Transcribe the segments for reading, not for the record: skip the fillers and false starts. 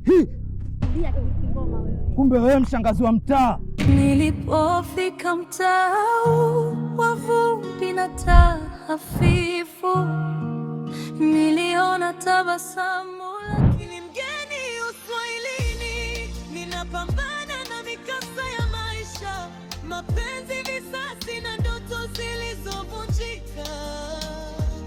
Hii. Kumbe wewe mshangazi wa mtaa. Nilipofika mtaa wa vumbi na taa hafifu, niliona tabasamu, lakini mgeni uswahilini. Ninapambana na mikasa ya maisha, mapenzi, visasi na ndoto zilizovunjika,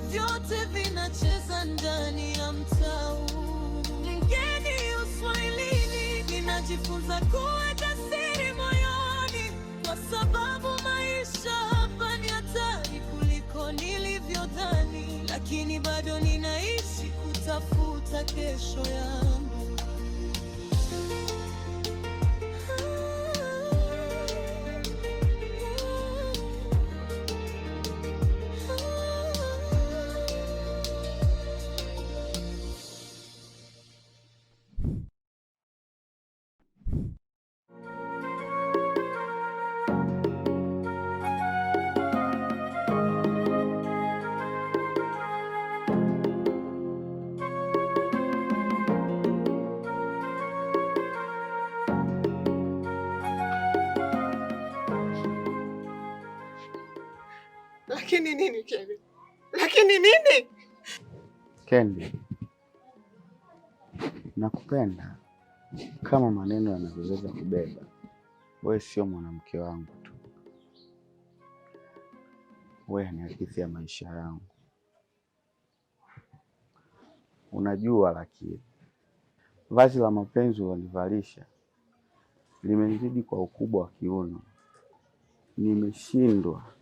vyote vinacheza ndani ya mtaa huu. Mgeni uswahilini, ninajifunza kuwa jasiri moyoni, kwa sababu maisha hapa ni hatari kuliko nilivyodhani, lakini bado ninaishi kutafuta kesho yangu. Lakini nini Kevin? Lakini nini? Kendi, nakupenda kama maneno yanavyoweza kubeba. Wewe sio mwanamke wangu tu, wewe ni hadithi ya maisha yangu. Unajua, lakini vazi la mapenzi ulilonivalisha limenizidi kwa ukubwa wa kiuno, nimeshindwa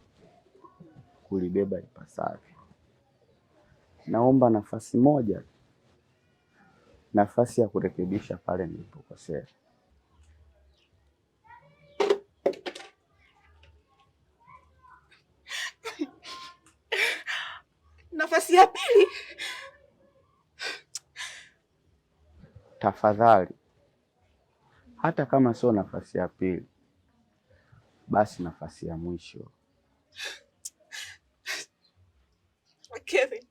kulibeba ipasavyo. Naomba nafasi moja, nafasi ya kurekebisha pale nilipokosea. Nafasi ya pili? Tafadhali, hata kama sio nafasi ya pili, basi nafasi ya mwisho. Kevin,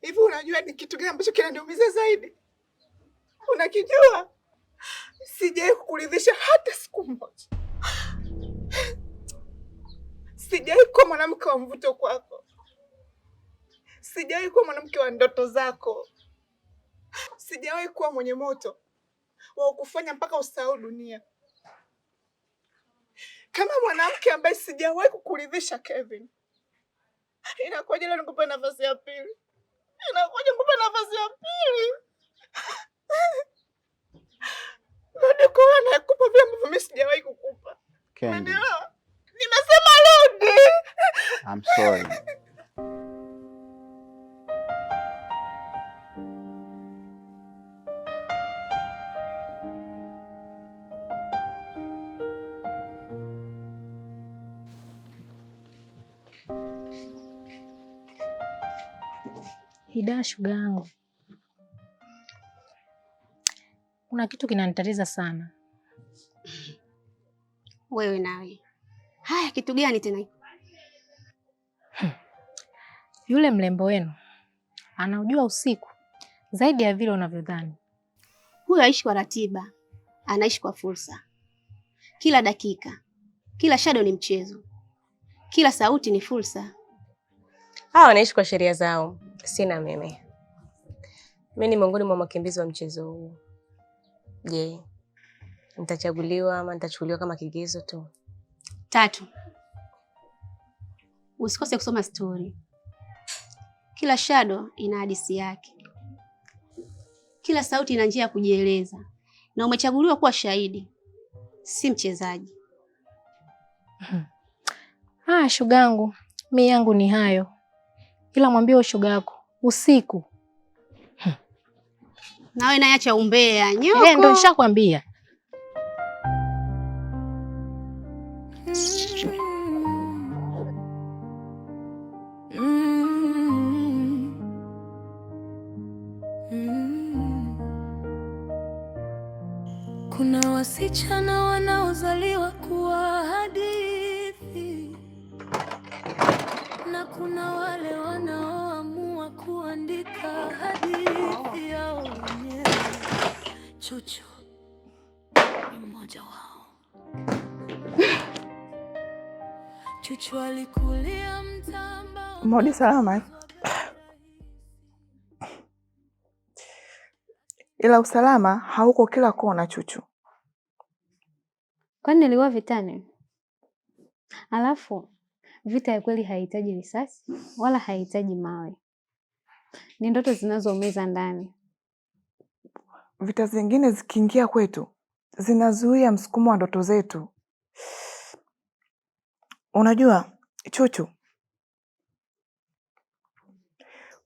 hivi unajua ni kitu gani ambacho kinaniumiza zaidi? Unakijua? Sijawahi kukuridhisha hata siku moja. Sijawahi kuwa mwanamke wa mvuto kwako. Sijawahi kuwa mwanamke wa ndoto zako. Sijawahi kuwa mwenye moto wa kufanya mpaka usahau dunia. Kama mwanamke ambaye sijawahi kukuridhisha Kevin, inakuwaje leo nikupe nafasi ya pili? Inakuwaje nikupe nafasi ya pili? Rudi kwa nakupa vile ambavyo mimi sijawahi kukupa. Kendi, Umenielewa? Nimesema rudi. I'm sorry. Hida, shuga yangu, kuna kitu kinanitatiza sana. Wewe nawe, haya, kitu gani tena? Yule mrembo wenu anaujua usiku zaidi ya vile unavyodhani. Huyo aishi kwa ratiba, anaishi kwa fursa. Kila dakika, kila shadow ni mchezo, kila sauti ni fursa. Hawa wanaishi kwa sheria zao, sina mimi. Mimi ni miongoni mwa makimbizi wa mchezo huu. Je, nitachaguliwa ama nitachukuliwa kama kigezo tu? Tatu, usikose kusoma stori. Kila shadow ina hadithi yake, kila sauti ina njia ya kujieleza, na umechaguliwa kuwa shahidi, si mchezaji. Ah, shugangu, mi yangu ni hayo, ila mwambie ushoga wako usiku. Nawe naye acha umbea nyoko. Eh, ndo nishakwambia. Kuna wasichana wanaozaliwa kuwa hadithi na kuna wale wanaoamua kuandika hadithi. Chuchu ni mmoja wao. Chuchu alikulia mtaa ambao Umerudi salama eh? Ila usalama hauko kila kona, Chuchu. Kwani nilikuwa vitani? Alafu vita ya kweli haihitaji risasi wala haihitaji mawe, ni ndoto zinazoumiza ndani. Vita zingine zikiingia kwetu zinazuia msukumo wa ndoto zetu. Unajua Chuchu,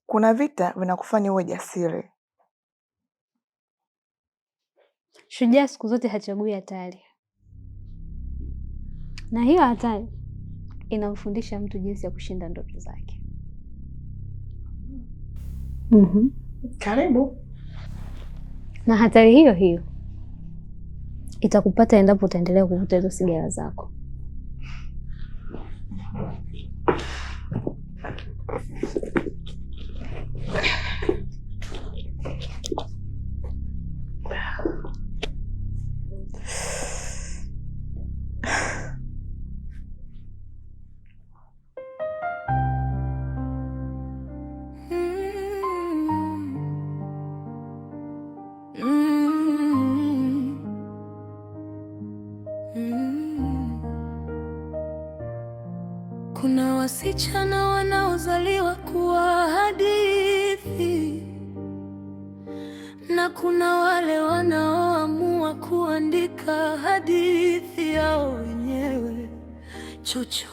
kuna vita vinakufanya uwe jasiri. Shujaa siku zote hachagui hatari, na hiyo hatari inamfundisha mtu jinsi ya kushinda ndoto zake. Karibu. Na hatari hiyo hiyo itakupata endapo utaendelea kuvuta hizo sigara zako. Kuna wasichana wanaozaliwa kuwa hadithi na kuna wale wanaoamua kuandika hadithi yao wenyewe. Chuchu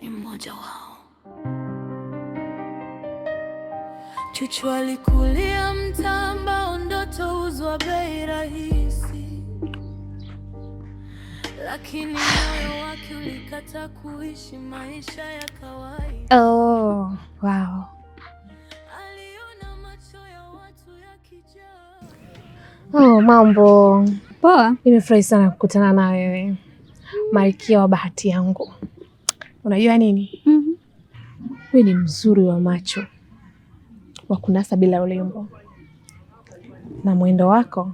ni mmoja wao. Chuchu alikulia mtaa ambao ndoto huzwa bei rahisi, lakini moyo wake ulikataa kuishi maisha ya kawaida. Oh, wow. Aliona macho ya watu yakijaa. Oh, mambo Poa. Nimefurahi sana kukutana na wewe, malkia wa bahati yangu. Unajua nini? Wewe ni mzuri wa macho, wa kunasa bila ulembo, na mwendo wako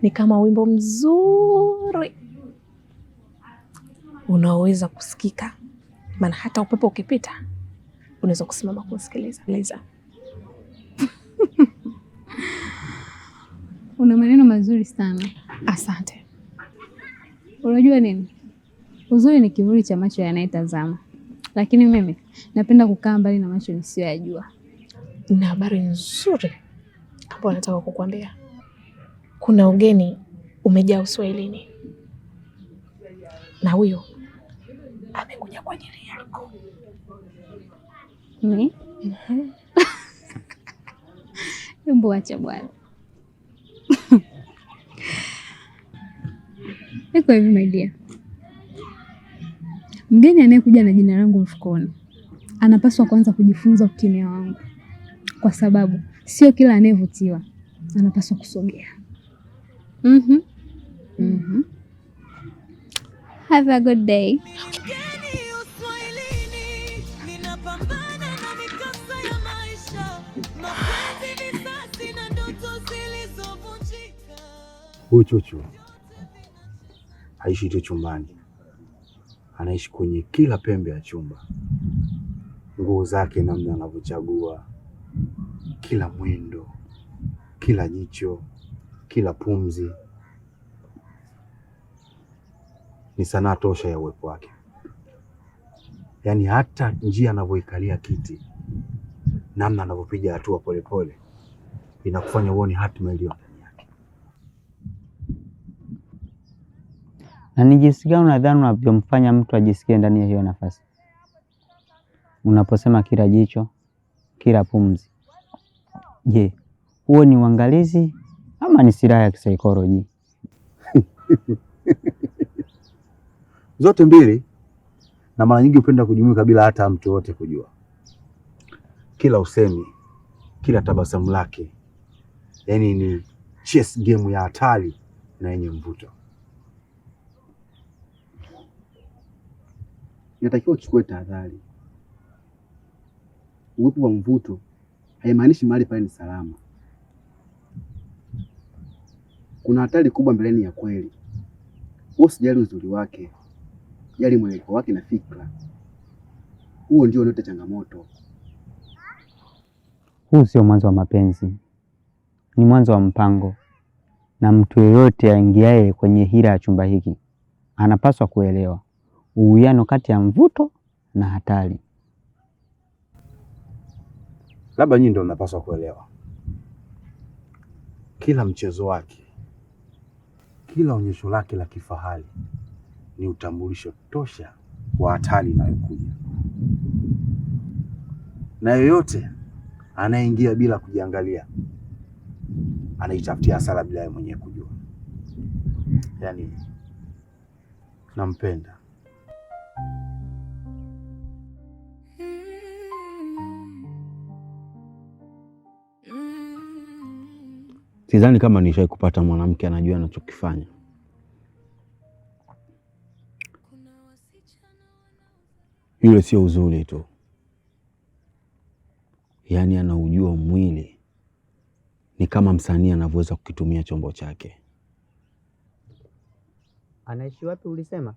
ni kama wimbo mzuri unaoweza kusikika, maana hata upepo ukipita unaweza kusimama kusikiliza. Liza. Una maneno mazuri sana. Asante. Unajua nini? Uzuri ni kivuli cha macho yanayetazama, lakini mimi napenda kukaa mbali na macho nisiyoyajua. Na habari nzuri ambayo nataka kukuambia, kuna ugeni umejaa Uswahilini, na huyo amekuja kwa ajili yako. Mi? Hebu acha bwana. Iko hivi my dear, mgeni anayekuja na jina langu mfukoni anapaswa kwanza kujifunza ukimya wangu, kwa sababu sio kila anayevutiwa anapaswa kusogea. Have a good day. Mgeni Uswahilini, ninapambana na mikasa ya maisha, mapenzi, visasi na ndoto zilizovunjika. Huyu Chuchu haishi tu chumbani, anaishi kwenye kila pembe ya chumba. Nguo zake, namna anavyochagua, kila mwendo, kila jicho, kila pumzi ni sanaa tosha ya uwepo wake. Yaani hata njia anavyoikalia kiti, namna anavyopiga hatua polepole, inakufanya uone hatima iliyo ndani yake. Na ni jinsi gani unadhani unavyomfanya mtu ajisikie ndani ya hiyo nafasi? Unaposema kila jicho, kila pumzi. Je, huo ni uangalizi ama ni silaha ya kisaikolojia? Zote mbili, na mara nyingi hupenda kujumuika bila hata mtu yote kujua. Kila usemi, kila tabasamu lake, yaani ni chess game ya hatari na yenye mvuto. Inatakiwa uchukue tahadhari. Uwepo wa mvuto haimaanishi mahali pale ni salama. Kuna hatari kubwa mbeleni ya kweli. Wewe usijali uzuri wake, jali mwelekeo wake na fikra. Huo ndio unaleta changamoto. Huu sio mwanzo wa mapenzi, ni mwanzo wa mpango, na mtu yeyote aingiaye kwenye hila ya chumba hiki anapaswa kuelewa uwiano kati ya mvuto na hatari. Labda nyinyi ndio mnapaswa kuelewa. Kila mchezo wake, kila onyesho lake la kifahari ni utambulisho tosha wa hatari inayokuja, na yoyote anayeingia bila kujiangalia anaitafutia hasara bila yeye mwenyewe kujua. Yaani nampenda. Sidhani kama nishai kupata mwanamke anajua anachokifanya. Yule sio uzuri tu, yaani anaujua mwili, ni kama msanii anavyoweza kukitumia chombo chake. Anaishi wapi ulisema?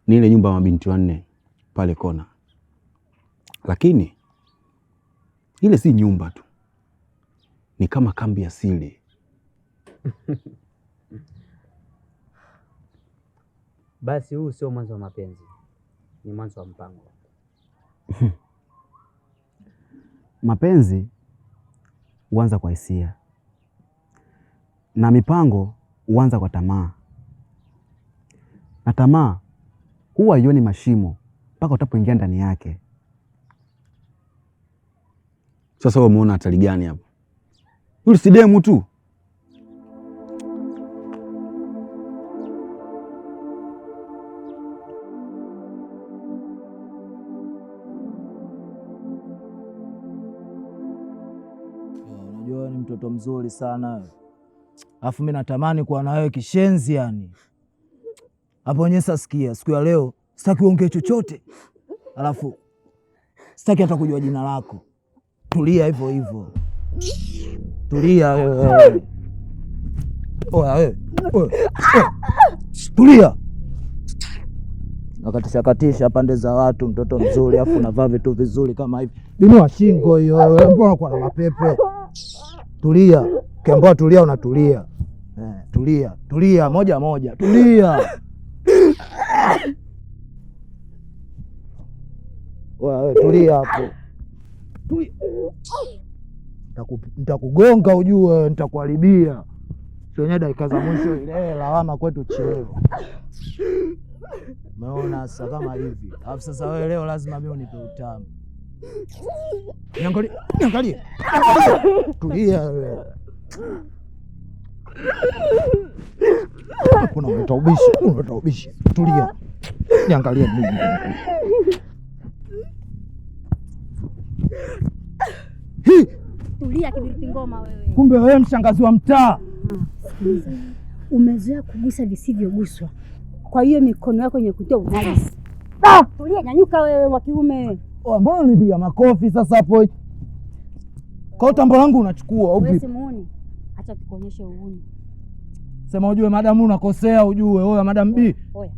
Ni ile nyumba ya mabinti wanne pale kona, lakini ile si nyumba tu, ni kama kambi ya siri. Basi huu sio mwanzo wa mapenzi, ni mwanzo wa mpango. Mapenzi huanza kwa hisia na mipango huanza kwa tamaa, na tamaa huwa haioni mashimo mpaka utapoingia ndani yake. Sasa wewe umeona hatari gani hapo? Yule si demu tu. Unajua wewe ni mtoto mzuri sana wewe. Alafu mimi natamani kuwa na wewe kishenzi yani. Hapo wenyewe sasa sikia, siku ya leo sitaki uongee chochote. Alafu sitaki hata kujua jina lako. Tulia hivyo hivyo. Tulia wewe. Oya wewe. Oya. Tulia. Nakatisha katisha pande za watu, mtoto mzuri afu unavaa vitu vizuri kama hivi. Binua shingo hiyo wewe, mbona unakuwa na mapepe? Tulia. Ukiambiwa tulia unatulia. Tulia, tulia moja moja. Tulia. Wewe tulia hapo. Tulia. Nitakugonga ujue, nitakuharibia. Sio wenyewe dakika za mwisho ile lawama kwetu cheo. Umeona sasa kama hivi. Alafu sasa wewe leo lazima mimi unipe utamu. Niangalie, niangalie. Tulia wewe. Kuna unataubishi, unataubishi. Tulia. Niangalie mimi. Hii. Tulia kibiriti ngoma wewe. Kumbe wewe mshangazi wa mtaa. Sikiliza. Umezoea kugusa visivyoguswa. Kwa hiyo mikono yako yenye kutoa unajisi. Tulia, nyanyuka wewe wa kiume. Oh, mbona unipiga makofi sasa hapo? Kwa tambo langu unachukua au Wewe vipi? simuoni. Acha tukuonyeshe uhuni. Sema ujue madamu unakosea ujue. Oya madam B. Oya.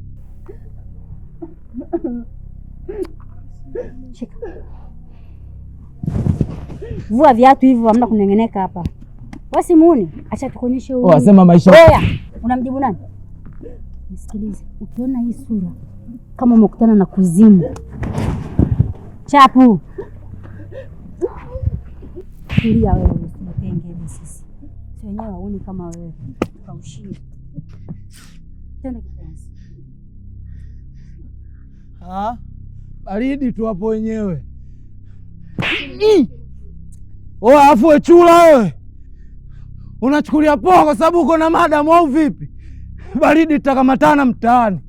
Shika. Vua viatu hivyo, hamna kunengeneka hapa. Wewe simuoni. Acha tukuonyeshe uhuni. Oya sema maisha. Oya, unamjibu nani? Nisikilize, ukiona hii sura kama umekutana na kuzimu. Chapu. Tulia wewe, usitenge sisi. Si wenyewe wauni kama wewe. Kaushie. Tena kipenzi. Ah, baridi tu hapo wenyewe. Oya, afu we chula wewe. Unachukulia poa kwa sababu uko na madam au vipi? Baridi tutakamatana mtaani.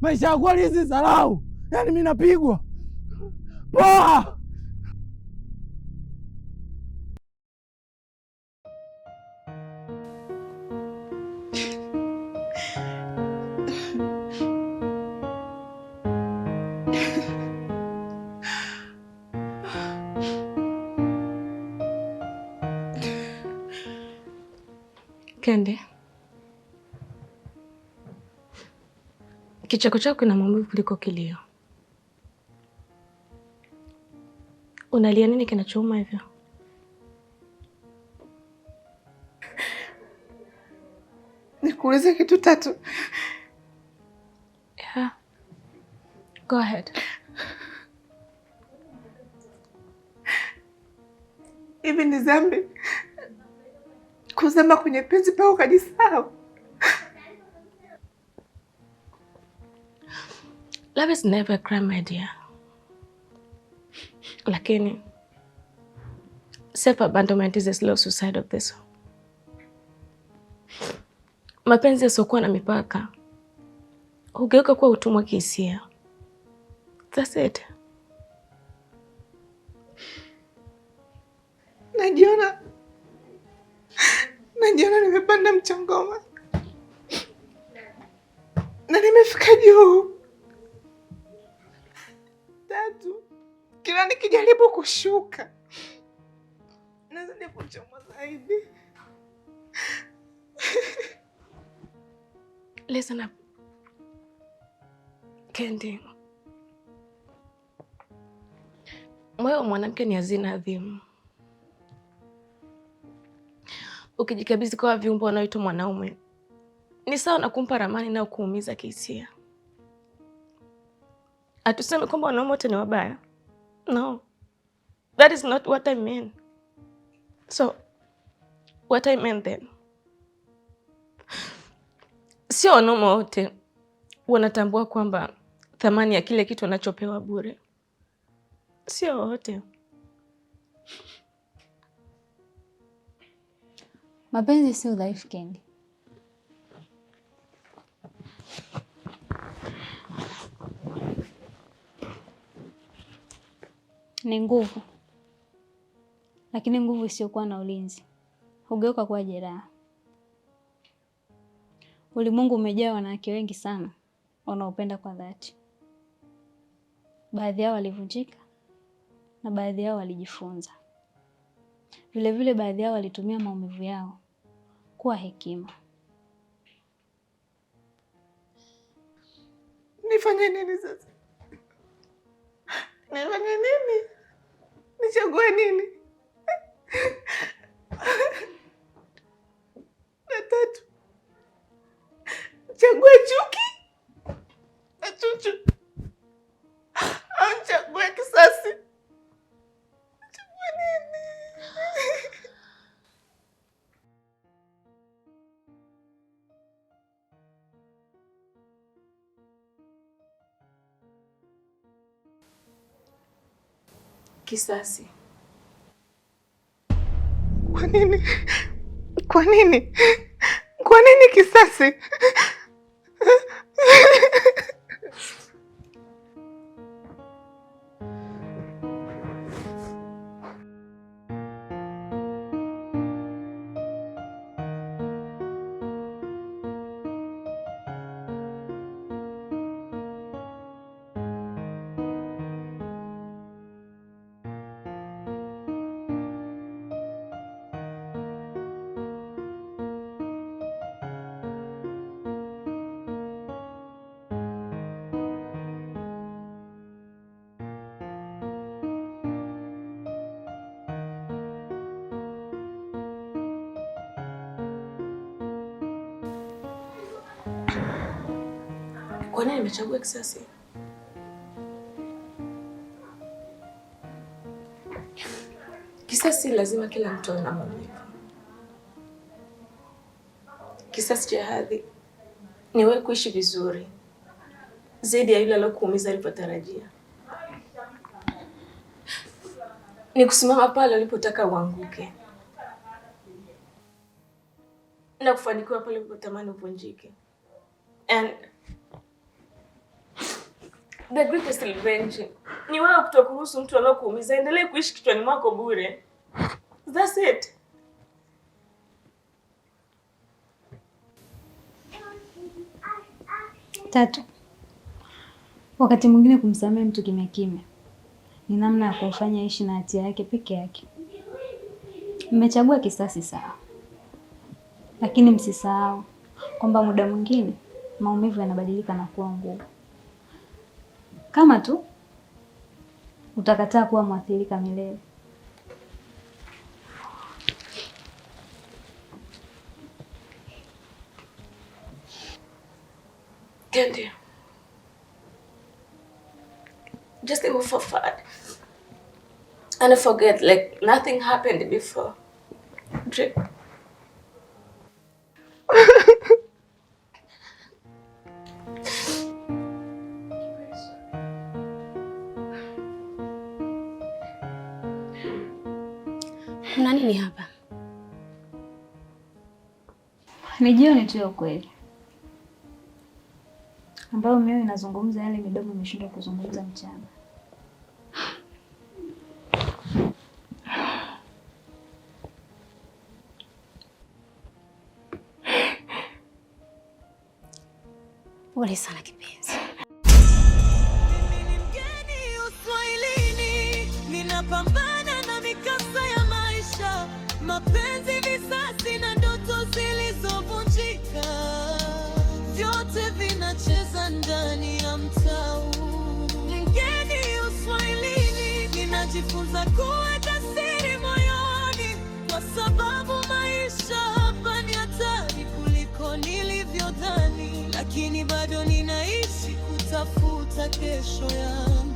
Maisha ya kweli hizi dharau. Yaani mimi napigwa. Poa. Kendi, kicheko chako kina maumivu kuliko kilio. Unalia nini kinachouma hivyo? Nikuulize kitu Tatu. Yeah. Go ahead. Hivi ni dhambi kuzama kwenye penzi mpaka ukajisahau? Love is never a crime, my dear. Lakini self-abandonment is a slow suicide of this. Mapenzi yasiokuwa na mipaka hugeuka kuwa utumwa kihisia. That's it. Najiona nimepanda mchongoma na nimefika juu. Tatu, kila nikijaribu kushuka nazidi kuchomwa zaidi. Listen up, Kendi. Moyo wa mwanamke ni hazina adhimu. Ukijikabidhi kwa viumbe wanaoitwa mwanaume ni sawa na kumpa ramani na kuumiza kihisia. Hatusemi kwamba wanaume wote ni wabaya. No, that is not what I mean. So what I mean then, sio wanaume wote wanatambua kwamba thamani ya kile kitu wanachopewa bure. Sio wote. Mapenzi si udhaifu, Kendi. Ni nguvu, lakini nguvu isiyokuwa na ulinzi hugeuka kuwa jeraha. Ulimwengu umejaa wanawake wengi sana wanaopenda kwa dhati. Baadhi yao walivunjika na baadhi yao walijifunza. Vilevile baadhi yao walitumia maumivu yao kuwa hekima. Nifanye nini sasa? Nifanye nini? Nichague nini? Na Tatu, chague chuki na Chuchu au nichague kisasi? Nichague nini? Kisasi. Kwa nini? Kwa nini? Kwa nini kisasi? Kwa nini nimechagua kisasi? Kisasi lazima kila mtu awe na maumivu. Kisasi cha hadhi ni wewe kuishi vizuri zaidi ya yule aliyokuumiza alivyotarajia. Ni kusimama pale ulipotaka uanguke na kufanikiwa pale ulipotamani uvunjike. And the greatest revenge ni wewe kutokuruhusu mtu aliyokuumiza endelee kuishi kichwani mwako bure. That's it. Tatu, wakati mwingine kumsamehe mtu kimya kimya ni namna ya kumfanya aishi na hatia yake peke yake. Mmechagua kisasi, sawa, Lakini msisahau kwamba muda mwingine maumivu yanabadilika na kuwa nguvu, kama tu utakataa kuwa mwathirika milele. Kendi, just move forward and forget like nothing happened before. Drip. Kuna nini hapa? Ni jioni tu ya ukweli ambayo mioyo inazungumza yale midomo imeshindwa kuzungumza mchana. Pole sana kipenzi. Mgeni uswahilini, ninapambana na mikasa ya maisha, mapenzi, visasi na ndoto zilizovunjika, vyote vinacheza ndani ya mtaa huu. Mgeni uswahilini, ninajifunza kuweka siri moyoni, kwa sababu maisha hapa ni hatari kuliko nilivyodhani, lakini bado ninaishi kutafuta kesho yangu.